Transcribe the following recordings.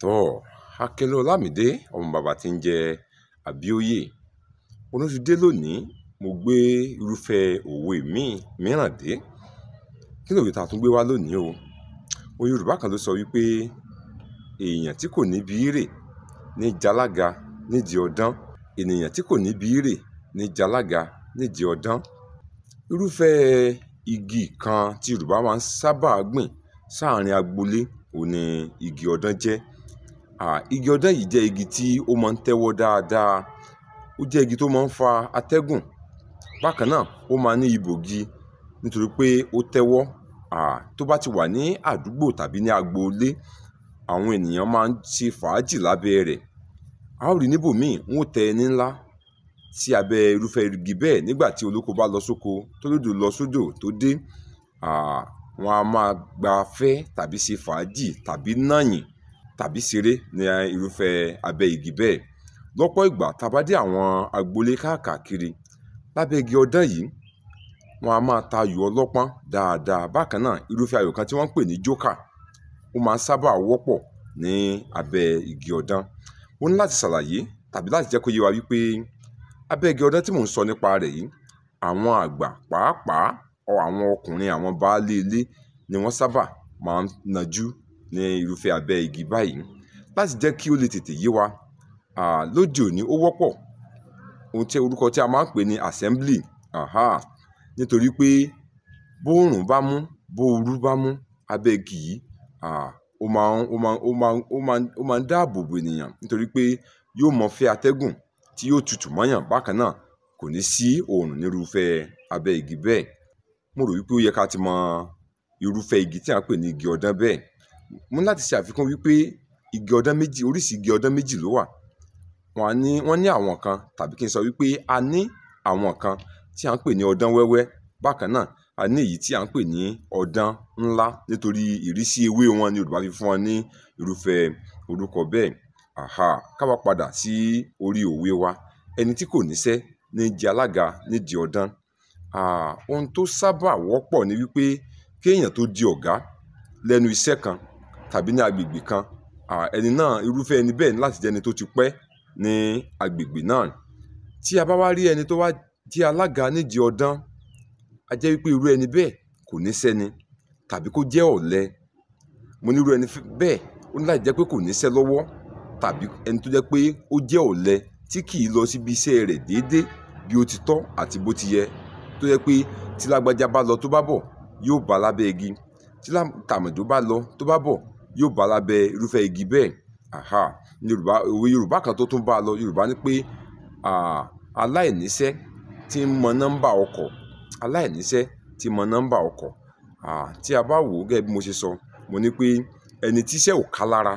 Tọ́ Akínọlá Ọlámídé, ọmọ bàbá tí ń jẹ́ Abíóyè. Mo tún ti dé lónìí, mo gbé irúfẹ́ òwe mìíràn dé. Kí lòwe tá a tún gbé wá lónìí o? Òwe Yorùbá kan ló sọ wípé èèyàn tí kò níbi rè ní jalága nídìí ọdán. Ènìyàn tí kò níbi rè ní jalága nídìí ọdán. Irúfẹ́ igi kan tí Yorùbá máa ń sábà gbìn sáàrin agboolé òun ní igi ọdán jẹ́. Igi ọdán yìí jẹ́ igi tí ó máa ń tẹ́wọ́ dáadáa. Ó jẹ́ igi tó máa ń fa atẹ́gùn. Bákan náà, ó máa ń ní ibòji nítorí pé ó tẹ́wọ́. Tó bá ti wà ní àdúgbò tàbí ní agboolé, àwọn ènìyàn máa ń ṣe fàájì lábẹ́ rẹ̀. A ó rí níbò míì, wọ́n ó tẹ ẹní ńlá sí abẹ́ irúfẹ́ igi bẹ́ẹ̀ nígbà tí olóko bá lọ sóko, tó lódò lọ sódò tó dé. Wọ́n á máa gba afẹ́ tàbí ṣe fàájì tàbí nàyìn tàbí ṣeré ní irúfẹ́ abẹ́ igi bẹ́ẹ̀. Lọ́pọ̀ ìgbà tá a bá dé àwọn agboolé káàkiri, lábẹ́ igi ọdán yìí, wọ́n á máa ta ayò ọlọ́pọ́n dáadáa. Bákan náà, irúfẹ́ ayò kan tí wọ́n ń pè ní jókà, ó máa ń sábà wọ́pọ̀ ní abẹ́ igi ọdán. Mo ní láti ṣàlàyé tàbí láti jẹ́ kó yé wa wípé abẹ́ igi ọdán tí mò ń sọ nípa rẹ̀ yìí, àwọn àgbà pàápàá àwọn ọkùnrin, àwọn baálé ilé ni wọ́n sábà máa ń najú ní irúfẹ́ abẹ́ igi báyìí. Láti jẹ́ kí ó lè tètè yé wa, lóde òní ó wọ́pọ̀ ohun tí orúkọ tí a máa ń pè ní assembly. Nítorí pé bóòrùn bá mú, bóoru bá mú, abẹ́ igi yìí, ó máa ń dáàbò bo ènìyàn nítorí pé yóò mọ fẹ́ atẹ́gùn tí yóò tutù mọ́yàn. Bákan náà, kò ní sí òòrùn nírúfẹ́ abẹ́ igi bẹ́ẹ̀. Mo rò wípé ó yẹ ká ti mọ irúfẹ́ igi tí à ń pè ní igi ọdán bẹ́ẹ̀. Mo ní láti ṣe àfikún wípé igi ọdán méjì, oríṣi igi ọdán méjì ló wà. Wọ́n ní àwọn kan tàbí kí n sọ wípé a ní àwọn kan tí à ń pè ní ọdán wẹ́wẹ́. Bákan náà, a ní èyí tí à ń pè ní ọdán ńlá nítorí ìrísí ewé wọn ni Yorùbá fi fún wọn ní irúfẹ́ orúkọ bẹ́ẹ̀. Ká wá padà sí orí òwe wa. Ẹni tí kò níṣẹ́ ní jẹ́ alága nídìí ọdán. Ohun tó sábà wọ́pọ̀ ni wípé kí èèyàn tó di ọ̀gá lẹ́nu iṣẹ́ kan tàbí ní agbègbè kan, ẹni náà, irúfẹ́ ẹni bẹ́ẹ̀ ní láti jẹ́ ẹni tó ti pẹ́ ní agbègbè náà. Tí a bá wá rí ẹni tó wá jẹ́ alága nídìí ọdán, a jẹ́ wípé irú ẹni bẹ́ẹ̀ kò níṣẹ́ ni tàbí kó jẹ́ ọ̀lẹ. Mo ní irú ẹni bẹ́ẹ̀ ó ní láti jẹ́ pé kò níṣẹ́ lọ́wọ́ tàbí ẹni tó jẹ́ pé ó jẹ́ ọ̀lẹ tí kì í lọ síbi iṣẹ́ rẹ̀ déédé bí ó ti tọ́ àti bó ti yẹ. Tó jẹ́ pé tí lágbájá bá lọ tó bá bọ̀, yóò bá lábẹ́ igi. Tí tàmẹ̀dò bá lọ tó bá bọ̀, yóò bá lábẹ́ irúfẹ́ igi bẹ́ẹ̀. Yorùbá, òwe Yorùbá kan tó tún bá lọ, Yorùbá ní pé, aláìníṣẹ́ tí ń mọ nọ́mbà ọkọ̀, aláìníṣẹ́ tí mọ nọ́mbà ọkọ̀. Tí a bá wò ó gẹ́gẹ́ bí mo ṣe sọ, mo ní pé ẹni tí iṣẹ́ ò ká lára,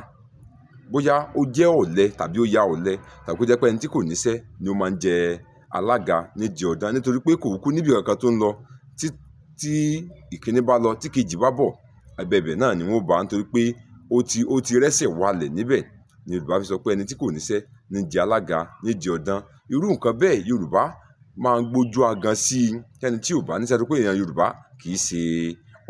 bóyá ó jẹ́ ọ̀lẹ tàbí ó ya ọ̀lẹ tàbí kó jẹ́ pé ẹni tí kò níṣẹ́ ni ó máa ń jẹ alága nídìí ọdán nítorí pé kò kúkú níbi kankan tó ń lọ. Tí ìkíní bá lọ, tí kejì bá bọ̀, abẹ́ ibẹ̀ náà ni wọ́n bá nítorí pé ó ti rẹ́sẹ̀ walẹ̀ níbẹ̀. Ni Yorùbá fi sọ pé ẹni tí kò níṣẹ́ ní jẹ́ alága nídìí ọdán. Irú nǹkan bẹ́ẹ̀ Yorùbá máa ń gbójú agan sí i. Ẹni tí ò bá níṣẹ́ tó pé èèyàn Yorùbá kì í ṣe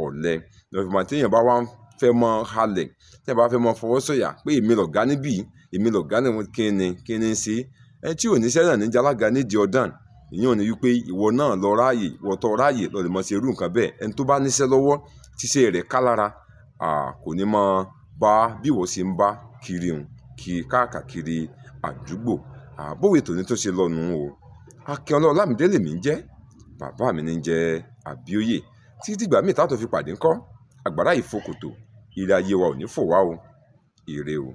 ọ̀lẹ. Lọ́fíìmọ̀ tí èèyàn bá wá ń fẹ́ mọ halẹ̀, tí èèyàn bá fẹ́ mọ fọwọ́ sọ̀yà pé èmi lọ̀gá níbí, èmi lọ̀gá ní kíni, kíni ń ṣe. Ẹni tí ò níṣẹ́ náà ní jẹ́ alága nídìí ọdán. Ìyẹn ò ní wípé ìwọ náà lọ ráàyè, ìwọ tó ráàyè lọ lè mọ ṣe irú nǹkan bẹ́ẹ̀. Ẹni tó bá níṣẹ́ lọ́wọ́, tí iṣẹ́ rẹ̀ ká lára, kò ní mọ bá bí ìwọ ṣe ń bá kiri òun, kí káàkiri àdúgbò. Bówe tòní tó ṣe lọ nù o. Akínọlá Ọlámídé lèmi ń jẹ́, bàbá mi ní jẹ́ Abíóyè. Títí dìgbà míì tá tó fi pàdé ńkọ́, àgbàrá ìfòkòtò, ire ayé wa ò ní fò wá o. Ire o.